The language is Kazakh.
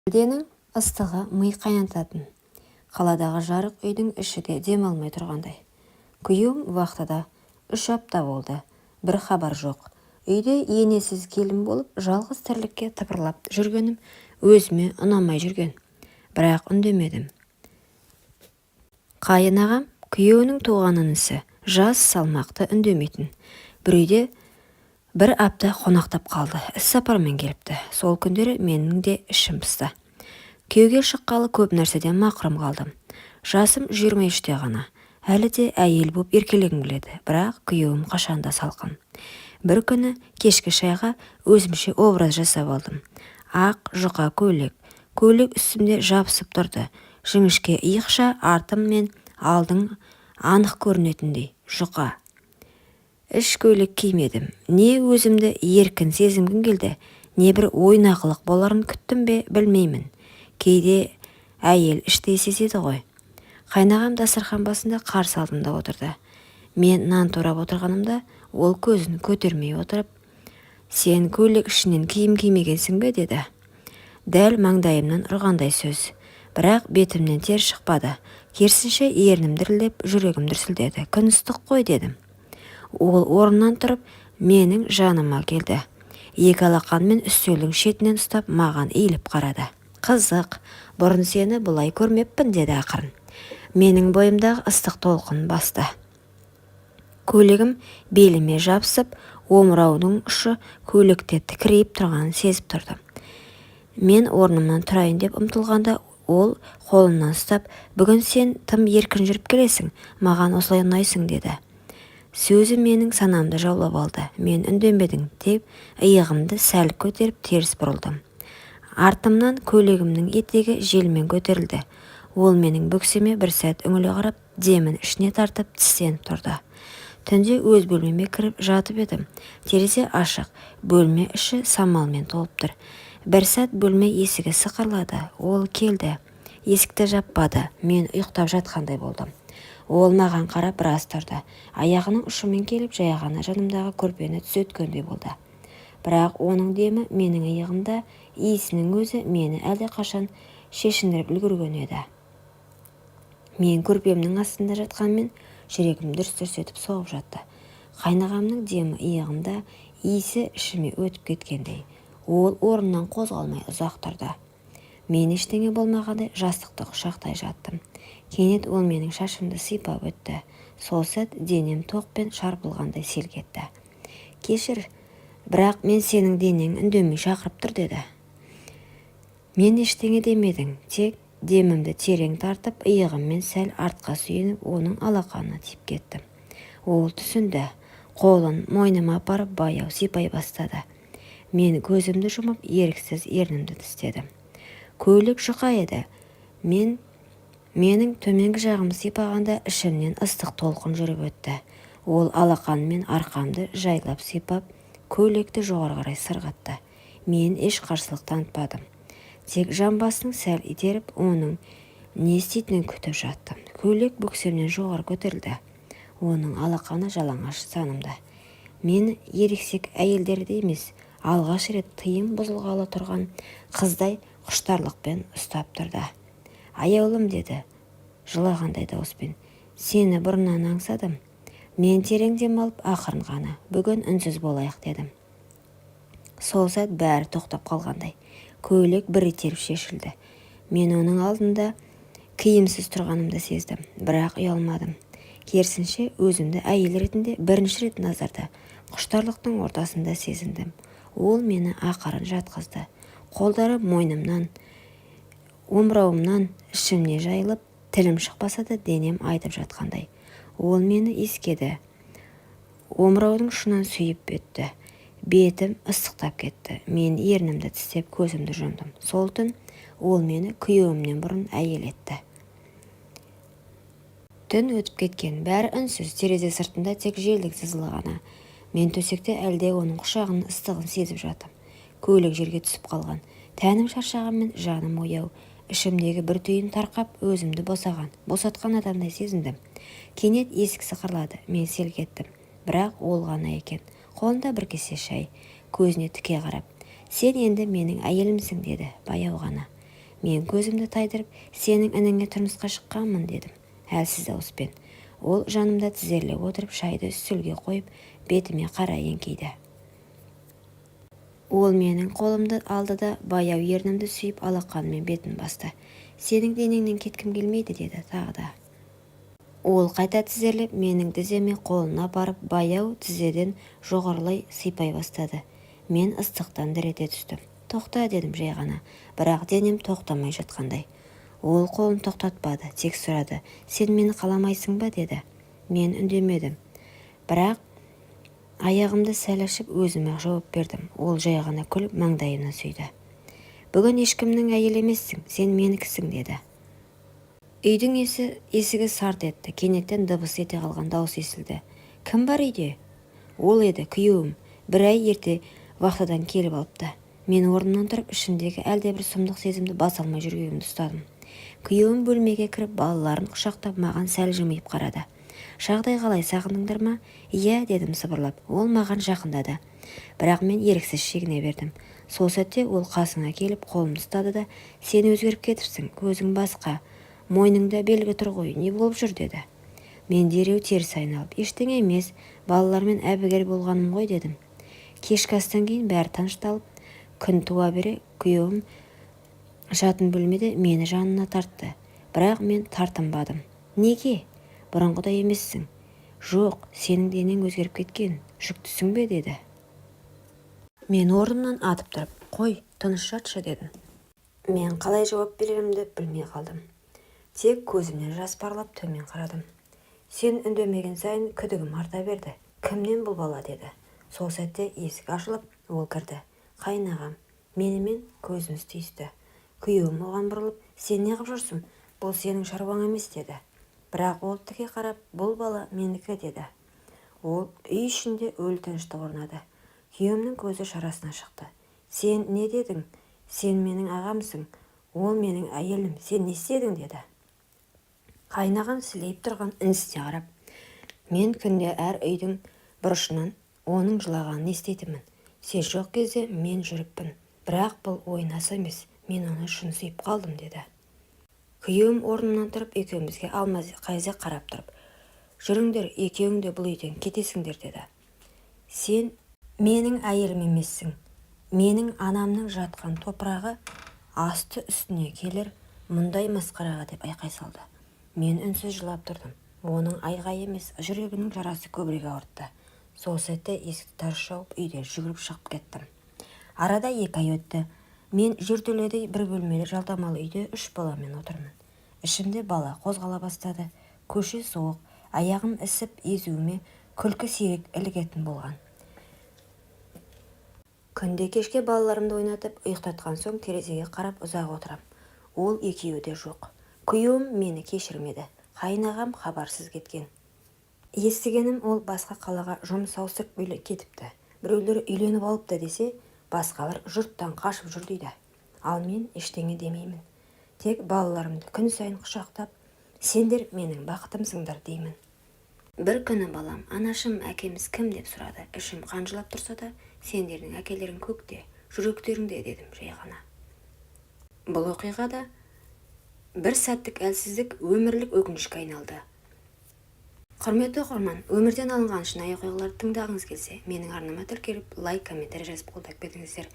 Шілденің ыстығы ми қайнататын. Қаладағы жарық үйдің іші де дем алмай тұрғандай. Күйеуім вахтада. 3 апта болды. Бір хабар жоқ. Үйде енесіз келін болып жалғыз тірлікке тыпырлап жүргенім өзіме ұнамай жүрген. Бірақ үндемедім. Қайын ағам, күйеуінің туған інісі, жас, салмақты, үндемейтін. Бір үйде бір апта қонақтап қалды. Іссапармен келіпті. Сол күндері менің де ішім пысты. Күйеуге шыққалы көп нәрседен мақұрым қалдым. Жасым 23-те ғана. Әлі де әйел боп еркелегім келеді, бірақ күйеуім қашанда салқын. Бір күні кешкі шайға өзімше образ жасап алдым. Ақ жұқа көйлек. Көйлек үстімде жабысып тұрды. Жіңішке иықша, артым мен алдың анық көрінетіндей жұқа. Іш көйлек кимедім. Не өзімді еркін сезінгім келді, не бір ойнақылық боларын күттім бе, білмеймін. Кейде әйел іштей сезеді ғой. Қайнағам дастархан басында, қарсы алдымда отырды. Мен нан турап отырғанымда, ол көзін көтермей отырып: «Сен көйлек ішінен киім кимегенсің бе?» – деді. Дәл маңдайымнан ұрғандай сөз. Бірақ бетімнен тер шықпады. Керісінше, ернім дірілдеп, жүрегім дүрсілдеді. «Күн ыстық қой», – дедім. Ол орнынан тұрып, менің жаныма келді. Екі алақанымен үстелдің шетінен ұстап, маған иіліп қарады. «Қызық, бұрын сені бұлай көрмеппін», – деді ақырын. Менің бойымдағы ыстық толқын басты. Көйлегім беліме жабысып, омыраудың ұшы көйлекте тікірейіп тұрғанын сезіп тұрдым. Мен орнымнан тұрайын деп ұмтылғанда, ол қолымнан ұстап: «Бүгін сен тым еркін жүріп келесің, маған осылай ұнайсың», – деді. Сөзі менің санамды жаулап алды. Мен үндемедім, тек иығымды сәл көтеріп, теріс бұрылдым. Артымнан көйлегімнің етегі желмен көтерілді. Ол менің бөксеме бір сәт үңіле қарап, демін ішіне тартып, тістеніп тұрды. Түнде өз бөлмеме кіріп жатып едім, терезе ашық, бөлме іші самалмен толып тұр. Бір сәт бөлме есігі сықырлады. Ол келді. Есікті жаппады. Мен ұйықтап жатқандай болдым. Ол маған қарап біраз тұрды. Аяғының ұшымен келіп, жай ғана жанымдағы көрпені түзеткендей болды. Бірақ оның демі менің иығымда, иісінің өзі мені әлдеқашан шешіндіріп үлгерген еді. Мен көрпемнің астында жатқанмен, жүрегім дүрс-дүрс етіп соғып жатты. Қайнағамның демі иығымда, иісі ішіме өтіп кеткендей. Ол орнынан қозғалмай ұзақ тұрды. Мен ештеңе болмағандай жастықты құшақтай жаттым. Кенет ол менің шашымды сипап өтті. Сол сәт денем тоқпен шарпылғандай селк етті. «Кешір, бірақ мен сенің денең үндемей шақырып тұр», – деді. Мен ештеңе демедім, тек демімді терең тартып, иығыммен сәл артқа сүйеніп, оның алақанына тиіп кеттім. Ол түсінді. Қолын мойныма апарып, баяу сипай бастады. Мен көзімді жұмып, еріксіз ернімді тістедім. Көйлек жұқа еді. Менің төменгі жағымды сипағанда, ішімнен ыстық толқын жүріп өтті. Ол алақанымен арқамды жайлап сипап, көйлекті жоғары қарай сырғытты. Мен еш қарсылық танытпадым, тек жамбасын сәл итеріп, оның не істейтінін күтіп жаттым. Көйлек бөксемнен жоғары көтерілді. Оның алақаны жалаңаш санымда. Мен ересек әйелдердей емес, алғаш рет тыйым бұзылғалы тұрған қыздай құштарлықпен ұстап тұрды. «Аяулым», – деді жылағандай дауыспен, – сені бұрыннан аңсадым». Мен терең дем алып, ақырын ғана: «Бүгін үнсіз болайық», – дедім. Сол сәт бәрі тоқтап қалғандай. Көйлек бір итеріп шешілді. Мен оның алдында киімсіз тұрғанымды сездім, бірақ ұялмадым. Керісінше, өзімді әйел ретінде бірінші рет назарда, құштарлықтың ортасында сезіндім. Ол мені ақырын жатқызды. Қолдары мойнымнан, омырауымнан ішімне жайылып, тілім шықпаса да, денем айтып жатқандай. Ол мені иіскеді, омыраудың ұшынан сүйіп өтті. Бетім ыстықтап кетті. Мен ернімді тістеп, көзімді жұмдым. Сол түн ол мені күйеуімнен бұрын әйел етті. Түн өтіп кеткен. Бәрі үнсіз. Терезе сыртында тек желдің сызылы ғана. Мен төсекте әлде оның құшағының ыстығын сезіп жатым. Көйлек жерге түсіп қалған. Тәнім шаршағанмен, жаным ояу. Ішімдегі бір түйін тарқап, өзімді босаған, босатқан адамдай сезіндім. Кенет есік сықырлады. Мен селк еттім. Бірақ ол ғана екен. Қолында бір кесе шай. Көзіне тіке қарап: «Сен енді менің әйелімсің», – деді баяу ғана. Мен көзімді тайдырып, сенің ініңе тұрмысқа шыққанмын дедім әлсіз дауыспен. Ол жанымда тізерлеп отырып, шайды үстелге қойып, бетіме қарай еңкейді. Ол менің қолымды алды да, баяу ернімді сүйіп, алақанымен бетін басты. Сенің денеңнен кеткім келмейді деді тағы да. Ол қайта тізерлеп, менің тіземе қолын апарып, баяу тізеден жоғарылай сипай бастады. Мен ыстықтан дір ете түстім. Тоқта дедім жай ғана, бірақ денем тоқтамай жатқандай. Ол қолын тоқтатпады, тек сұрады: сен мені қаламайсың ба деді. Мен үндемедім, бірақ аяғымды сәл ашып, өзім-ақ жауап бердім. Ол жай ғана күліп, маңдайымнан сүйді. Бүгін ешкімнің әйелі емессің, сен менікісің деді. Үйдің есігі сарт етті. Кенеттен дыбыс ете қалған дауыс естілді. Кім бар үйде? Ол еді, күйеуім. Бір ай ерте вахтадан келіп алыпты. Мен орнымнан тұрып, ішімдегі әлдебір сұмдық сезімді баса алмай жүрегімді ұстадым. Күйеуім бөлмеге кіріп, балаларын құшақтап, маған сәл жымиып қарады. Жағдай қалай, сағындыңдар ма? Иә, дедім сыбырлап. Ол маған жақындады, бірақ мен еріксіз шегіне бердім. Сол сәтте ол қасыңа келіп, қолымды ұстады да, сен өзгеріп кетіпсің, көзің басқа, мойныңда белгі тұр ғой, не болып жүр деді. Мен дереу теріс айналып, ештеңе емес, балалармен әбігер болғаным ғой дедім. Кешкі астан кейін бәрі тынышталып, күн туа бере күйеуім жатын бөлмеде мені жанына тартты, бірақ мен тартынбадым. Неге? Бұрынғыдай емессің. Жоқ, сенің денең өзгеріп кеткен, жүктісің бе деді. Мен орнымнан атып тұрып, қой, тыныш жатшы дедім. Мен қалай жауап берерімді білмей қалдым. Тек көзімнен жас парлап төмен қарадым. Сен үндемеген сайын күдігім арта берді. Кімнен бұл бала деді. Сол сәтте есік ашылып, ол кірді. Қайын ағам. Менімен көзіміз түйісті. Күйеуім оған бұрылып, сен не қып жүрсің? Бұл сенің шаруаң емес деді. Бірақ ол тіке қарап, бұл бала менікі деді. Ол үй ішінде өлі тыныштық орнады. Күйеуімнің көзі шарасына шықты. Сен не дедің? Сен менің ағамсың. Ол менің әйелім. Сен не істедің деді. Қайын ағам сілейіп тұрған інісіне қарап, мен күнде әр үйдің бұрышынан оның жылағанын еститінмін. Сен жоқ кезде мен жүріппін. Бірақ бұл ойнасы емес. Мен оны шын сүйіп қалдым деді. Күйеуім орнынан тұрып, екеумізге алма-кезек қарап тұрып, жүріңдер, екеуің де бұл үйден кетесіңдер деді. Сен менің әйелім емессің. Менің анамның жатқан топырағы асты үстіне келер мұндай масқараға деп айқай салды. Мен үнсіз жылап тұрдым. Оның айғайы емес, жүрегінің жарасы көбірек ауыртты. Сол сәтте есікті тарс жауып, үйден жүгіріп шығып кеттім. Арада 2 ай өтті. Мен жертөледей бір бөлмелі жалдамалы үйде 3 баламен отырмын. Ішімде бала қозғала бастады. Көше суық, аяғым ісіп, езуіме күлкі сирек ілігетін болған. Күнде кешке балаларымды ойнатып, ұйықтатқан соң терезеге қарап ұзақ отырам. Ол екеуі де жоқ. Күйеуім мені кешірмеді. Қайын ағам хабарсыз кеткен. Естігенім, ол басқа қалаға жұмыс ауыстырып кетіпті. Біреулер үйленіп алыпты десе, басқалар жұрттан қашып жүр дейді. Ал мен ештеңе демеймін. Тек балаларымды күн сайын құшақтап, сендер менің бақытымсыңдар деймін. Бір күні балам, анашым, әкеміз кім деп сұрады. Ішім қанжылап тұрса да, сендердің әкелерің көкте, жүректеріңде дедім жай ғана. Бұл оқиғада бір сәттік әлсіздік өмірлік өкінішке айналды. Құрметті оқырман, өмірден алынған шынайы оқиғаларды тыңдағыңыз келсе, менің арнама тіркеліп, лайк, комментарий жазып қолдап кетіңіздер.